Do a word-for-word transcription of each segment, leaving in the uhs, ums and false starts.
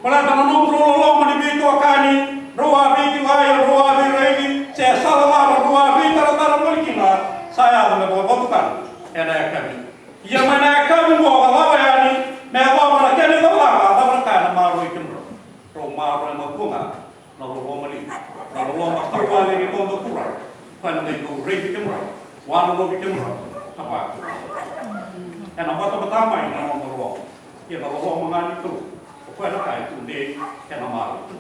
Baleta na nomudrau loloma ni veitokani, drau a veikilai, drau a veiraici, se sala cava drau a veitaratara voli kina, sa yaco me vakavotukana ena yakavi. Ia mai na yakavi qo ka lako yani, me yacova na kena icavacava, a cava na ka ena maroroi kemudrau? Drau maroroya matua ga na loloma liu, na loloma kauwale ni noda Turaga. Koya na qai dau raici kemudrau, wanonovi kemudrau, ka vakau. Ena batabata mai na noda loloma. Ia na loloma ga ni Kalou, o koya na ka e tudei ena maroroi.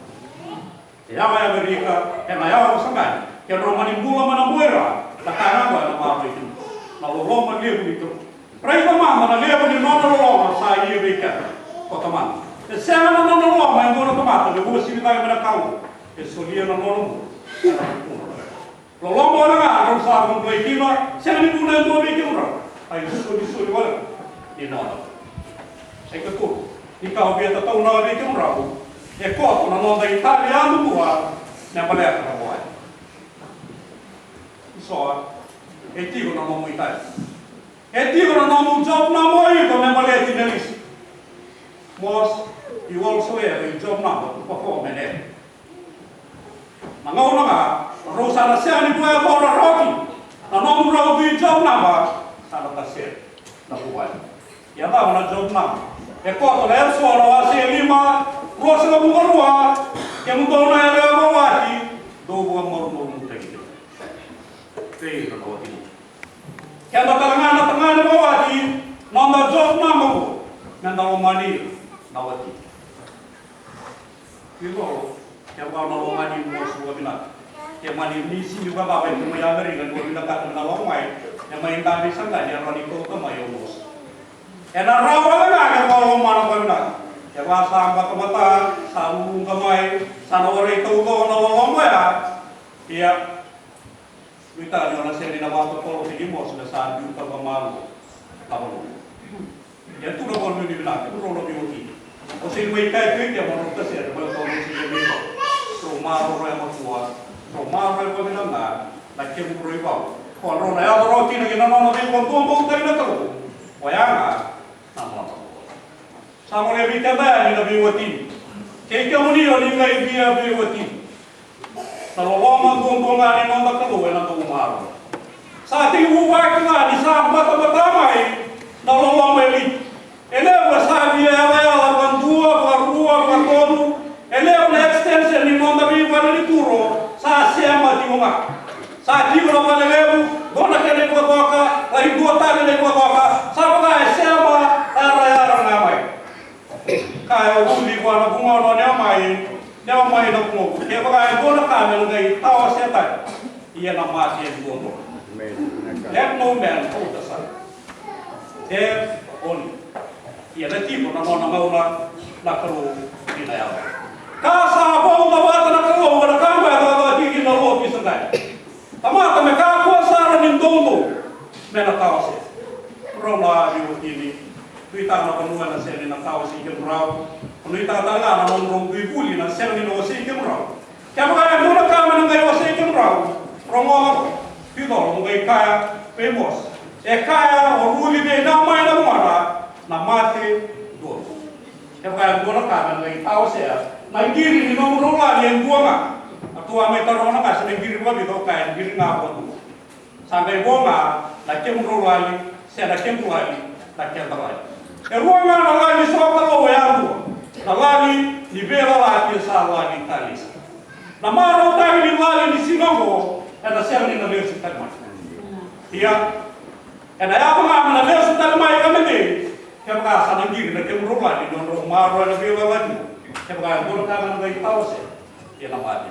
E yaga ya Amerika, ena yaga vakasaqani, kedrau mani bula mai na boi ra, na ka ga qo ena maroroi kemudrau. Na loloma levu ni Kalou. Raica mada na levu ni nona loloma sa ia vei keda ko Tamana. E sega na nona loloma e dua na tamata me uasivi cake mai na ka oqo. E solia na nona bula ena vukuna. Loloma wale ga drau sa vakabulai kina, sega ni vuna e dua vei kemudrau. A isolisoli wale ga ni nona. E katolu, ni ka au via tataunaka vei kemudrau, e koto na noda itavi yadudua me baleta na vua. Eso, e tiko na nomu itavi. E tiko na nomu job number o iko me baleti na lisi. Most, you also have a job number to perform an act. Na gauna ga drau sa na sega ni dua e cora rawa kina na nomudrau dui job number, sa na tasere na vuvale. Ia cava na job number? E koto na Efeso na wase e lima, ruasagavulu ka rua, kemudou na yalewa vakawati, dou vakamalumalumutaki keda vei ira na watimu. Keda tale ga na tagane vakawati, noda job number qo, meda lomani ira na wati. Iko, kevaka o na lomani Mosi vakavinaka, ke mani ni sini vakacava e tu mai Amerika ni vakavinakata me na lako mai, e mai dabe i Saqani, e rawa ni kauta mai o Mosi. Ena rawa wale ga kevaka o lomana vakavinaka. Kevaka sa batabata, sa luluqa mai, sa na warai taucoko na loloma ya. Ia, nuitaka ni o na sega ni na vakatotolo tiko i Mosi me sa biuta vakamalua na vanua. Ia tu na vanua ni vinaka, tu rau na veiwatini. O sega ni mai kaya tu i ke mo rau tasere, baleta o rau sega ni veiwatini. Rau maroroya matua, rau maroroya vakavinaka na kemu rau ivau. Ko rau na yaco rau kina ki na nona veivakaduavatataki na Kalou. Oya ga na nona. Sa gole vei keda yani na veiwatini. Kei kemuni o ni qai via veiwatini. Na loloma duadua ga ni noda Kalou ena dau maroroi. Sa tekivu vakila ni sa batabata mai na loloma e Viti. E levu e sa via yalayala vakadua, vakarua, vakatolu. E levu na extension ni noda veivale ni kuro sa sema tiko ga. Sa tiko na vale levu, dua na kena ivakatoka, lai dua tale na ivakatoka, sa vaka e sema yarayara ga mai. Kaya o Ruci vua na vugona o Neomai, Neomai na vugoqu, kevaka e dua na ka me na qai tawasetaki, ia na mate e duadua. Let no man put asunder. Death only. Ia na tiko na nona gauna na Kalou ni na yawa. Ka sa vauca vata na Kalou ena ka me cakacaka tiko kina na lotu i Saqani. Tamata me kakua sara ni doudou me na tawasei. Rau na veiwatini, nuitaka na vanua ena sega ni na tawasei kemudrau. Nuitaka tale ga na nomudrau dui vuli na sega ni na wasei kemudrau. Kevaka e dua na ka me na qai wasei kemudrau, rogoca, Picolo, mo qai kaya vei Mosi. E kaya o Ruci vei Neomai na vugona, na mate dua. Kevaka e dua na ka me na qai tawasea na qiri ni nomudrau lali e dua ga. A tua mai taroga na ka se na qiri vakavica, o kaya e qiri ga vakadua. Sa qai vo ga na kemudrau lali se na kequ lali, na keda lali. E rua ga na lali sokalou e a dua. Na lali ni veiyalayalati sa lali tale. Na marautaki ni lali ni siga oqo ena sega ni na lesu tale mai. Ia, ena yaco ga me na lesu tale mai ka me dei. Kevaka sa na qiri na kemudrau lali ni nodrau maroroya na veiyalayalati. Kevaka e dua na ka me na qai tawasea, ia na mate.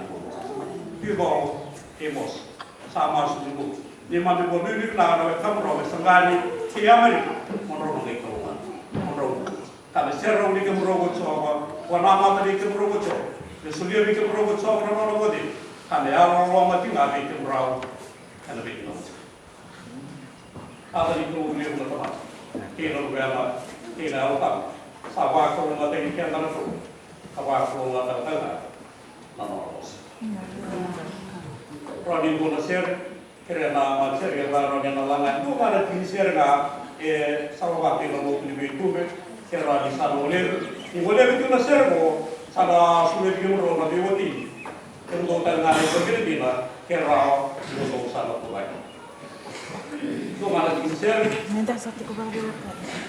Picolo, Emosi. Sa masu ni lotu. Ni mani vo nuinui vinaka na wekamudrau e Saqani kei Amerika. Mo drau na qai kalougata. Mo drau. Ka me serau ni kemudrau ko Jiova. Ko na mata ni kemudrau ko Jiova. Me solia ni kemudrau ko Jiova na nona vote. Ka me yalololoma tiko ga vei kemudrau. Ka na vei kemudrau. Tata ni Kalou levu na Tamana. Kei na Luvena. Kei na Yalo Tabu. Sa vakalougatataki keda na Kalou. Ka vakalougatataka tale ga na nona vosa. Rawa ni dua na sere, kerea na matasere, e rawa ni na laga e dua ga na tiki ni sere ga e salavata ena lotu ni veitube, ke rawa ni sa na golevi. Ni golevi tu na sere qo, Sa na solia vei kemudrau na veiwatini. Kemudou tale ga na ivakadinadina, ke rawa, kemudou sa na tuvai. Dua ga na tikina sere. Eda sa tiko vakaveiwatini.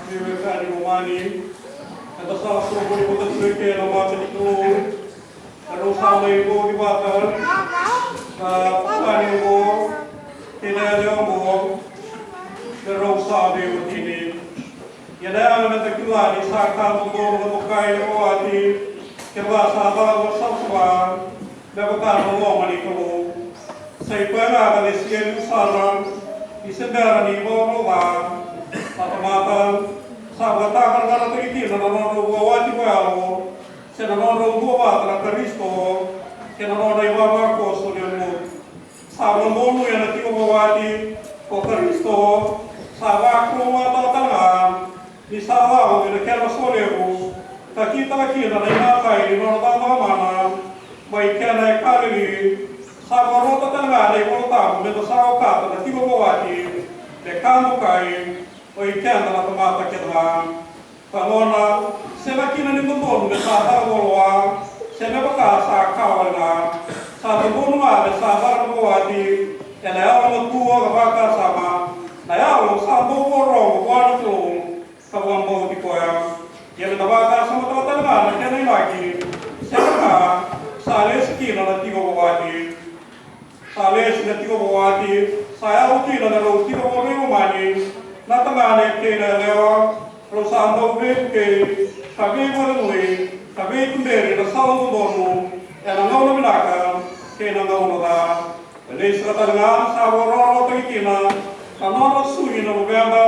Veiwekani lomani, eda sa soqoni vata tu eke ena mata ni Kalou. Keirau sa mai rogoci vata na tani oqo kei na yalewa oqo, keirau sa veiwatini. Ia na yaga meda kila ni sa ka dodonu na dokai na veiwati, kevaka sa caka na savasava me vaka na loma ni Kalou. Sa i koya ga na lesia ni usana ni se bera ni ivalavala ca. Na tamata sa vakataqaraqarotaki kina na nodra veiwati vakayalo, se na nodrau duavata na Karisito kei na nona ivavakoso lewe ni lotu. Sa vakadonui ena tiko vakawati ko Karisito, sa vakalougatataka tale ga ni sa lako ki na kena solevu ka kitaka kina na imatai ni nona cakacaka mana mai kena e Kalili. Sa vakarota tale ga na iVola Tabu meda sa okata na tiko vakawati me ka dokai, o i keda na tamata kece ga. Ka gona, sega kina ni dodonu me sa caka voloa, se me vaka sa ka wale ga. Sa dodonu ga me sa caka vakawati ena yalomatua ka vakasama, na yalo sa bau vakarogo vua na Kalou ka vakabauti koya. Ia meda vakasamataka tale ga na kena inaki, sega ga sa lesi kina na tiko vakawati. Sa lesi na tiko vakawati, sa yaco kina na rau tiko vakaveilomani, na tagane kei na yalewa, rau sa dau veivukei ka veivakacegui ka veituberi na sala dodonu ena gauna vinaka kei na gauna ca. E levu sara tale ga sa vakarorogotaki kina na nodra sugi na luveda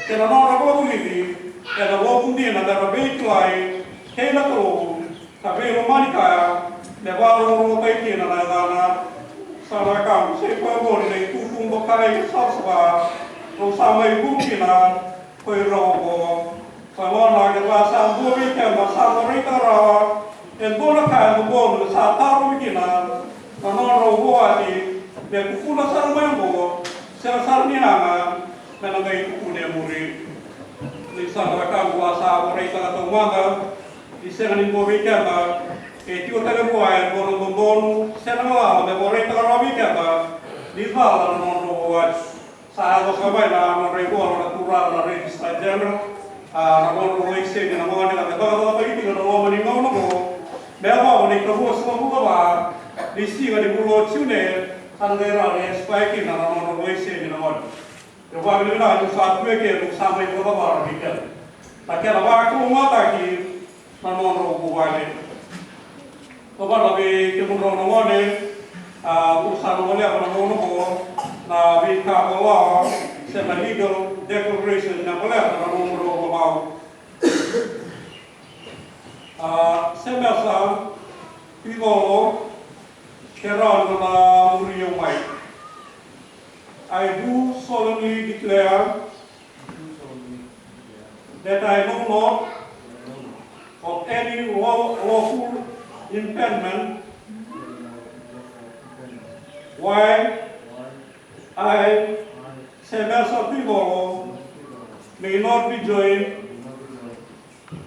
kei na nodra vakavulici ena lotu dina mera veikilai kei na Kalou. Ka veilomani kaya me vakarokorokotaki kina na yacana. Sa na wekaqu, sa i koya oqori na itutu dokai savasava rau sa mai vu kina ko i rau oqo. Koya gona kevaka sa dua vei keda sa vakaraitaka rawa e dua na ka e dodonu me sa tarovi kina na nodrau vakawati me tukuna sara mai oqo, sega sara ni yaga me na qai tukuni e muri. Ni sa na wekaqu, a sa vakaraitaka taumada ni sega ni dua vei keda e tiko tale vua e dua na dodonu se na galala me vakaraitaka rawa vei keda ni cala na nodrau vakawati. Sa yaco sara mai na nodra ivola na turaga na Registrar General, a, na nodrau laiseni na gone ka me cakacakataki tiko ena loma ni gauna oqo me yacova na ikaruasagavulu ka va ni siga ni vula o Jiune, sa na qai rawa ni expire kina na nodrau laiseni na gone. Au vakavinavinaka niu sa tu eke, niu sa mai vakacavara vei keda na kena vakalougatataki na nodrau vuvale. Kovana vei kemudrau na gone, a, dou sa na goleva na gauna oqo na veika vakalawa se na legal declaration me baleta na nomudrau vamau. A, Semesa Tuicolo, ke rawa ni na muri au mai. I do solemnly declare that I know not of any law-, lawful impediment why I, Semesa Tuicolo, may not be joined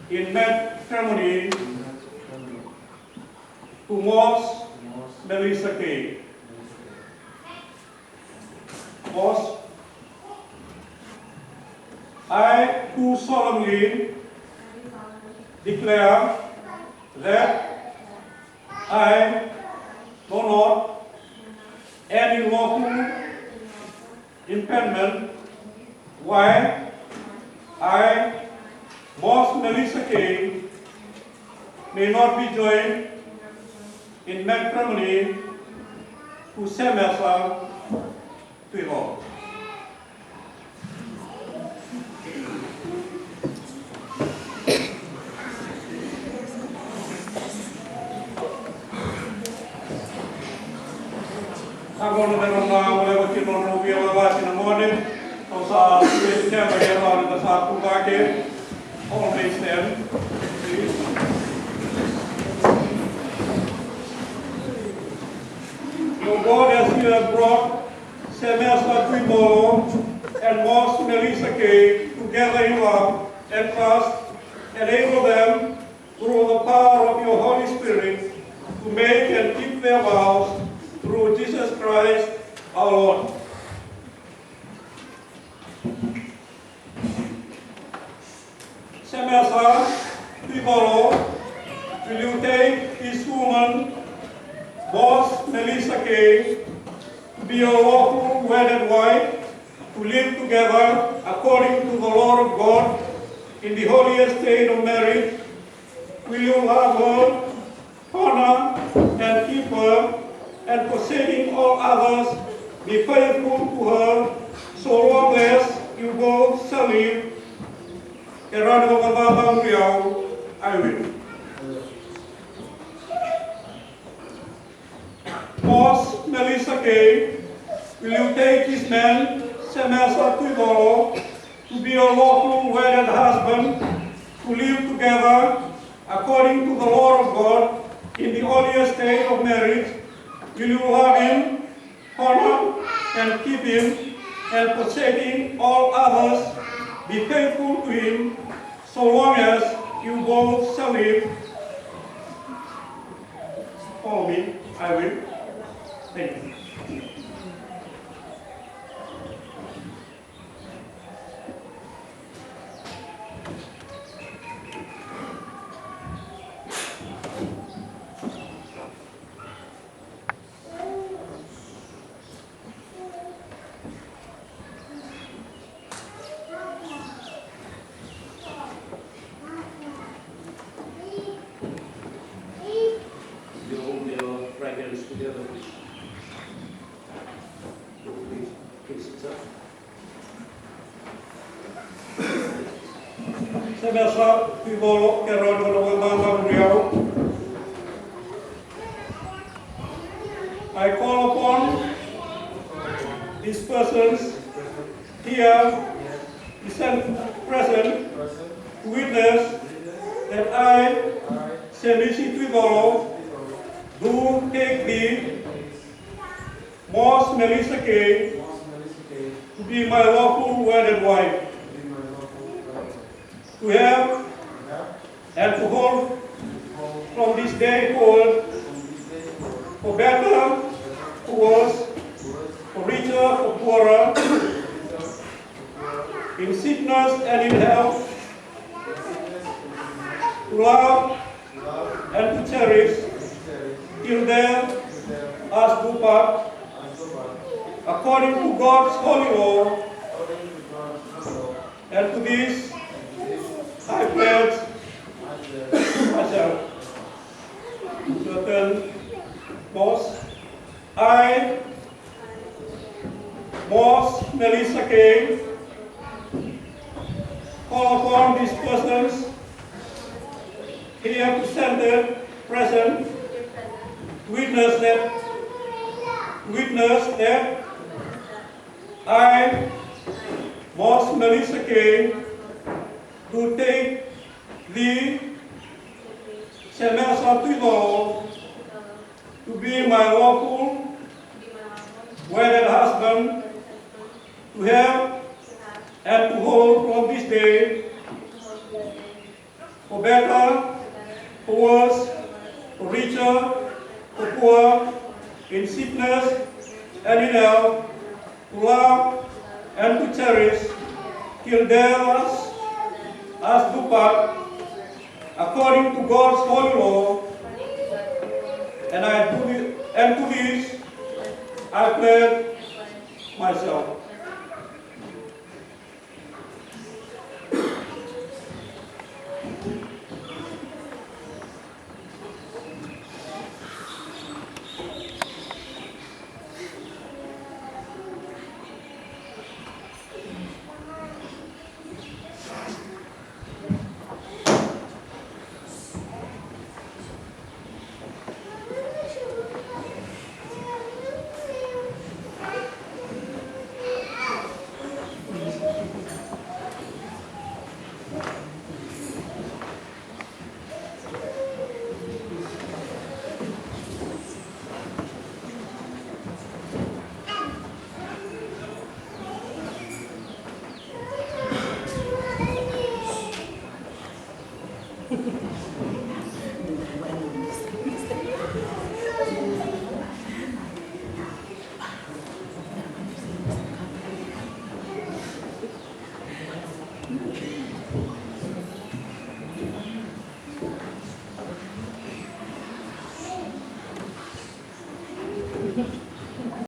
in matrimony to Moss Melissa Kay. Moss, I do solemnly declare that I do not and in lawful impediment, why I, Mos Melissa K, may not be joined in matrimony to Semesa Tuivolo. Sa gauna me noda na goleva kina na nodrau veiyalayalati na gone. Au sa vei keda ia na sa tu cake. All may stand, please. Your God, as you have brought Semesa Tuivolo and Mos Melissa K together in love and trust, enable them through the power of your Holy Spirit to make and keep their vows through Jesus Christ our Lord. Semesa Tuivolo, will you take this woman, Mos Melissa K, to be your lawful wedded wife, to live together according to the law of God in the holy estate of marriage? Will you love her, honor and keep her, and forsaking all others, be faithful to her, so long as you both shall live? Ke rawa ni vakacacani au, I will. Mos Melissa K, will you take this man, Semesa Tuivolo, to be your lawful wedded husband, to live together according to the law of God in the holy estate of marriage? Will you love him, honor and keep him, and forsaking all others, be faithful to him, so long as you both shall live? Follow me, I will. Thank you. You hold your right hands together. Please, please, sir. Semesa Tuivolo, ke rawa ni o na vakacacani au. I call upon these persons here present, present to witness that I, Semisi Tuivolo, do take thee, Mos Melissa K, to be my lawful wedded wife, to have and to hold from this day forward, for better, for worse, for richer, for poorer, in sickness and in health, to love and to cherish till death us do part, according to God's holy law. And to this I pledge myself. Your turn, Mos. I, Mos Melissa K, call upon these persons here presented, present, witness that, witness that I, Mos Melissa K, do take thee, Semesa Tuivolo, to be my lawful wedded husband, to have and to hold from this day, for better, for worse, for richer, for poor, in sickness and in health, to love and to cherish till death us, us do part, according to God's holy law. And I do thi-, and to this I pledge myself.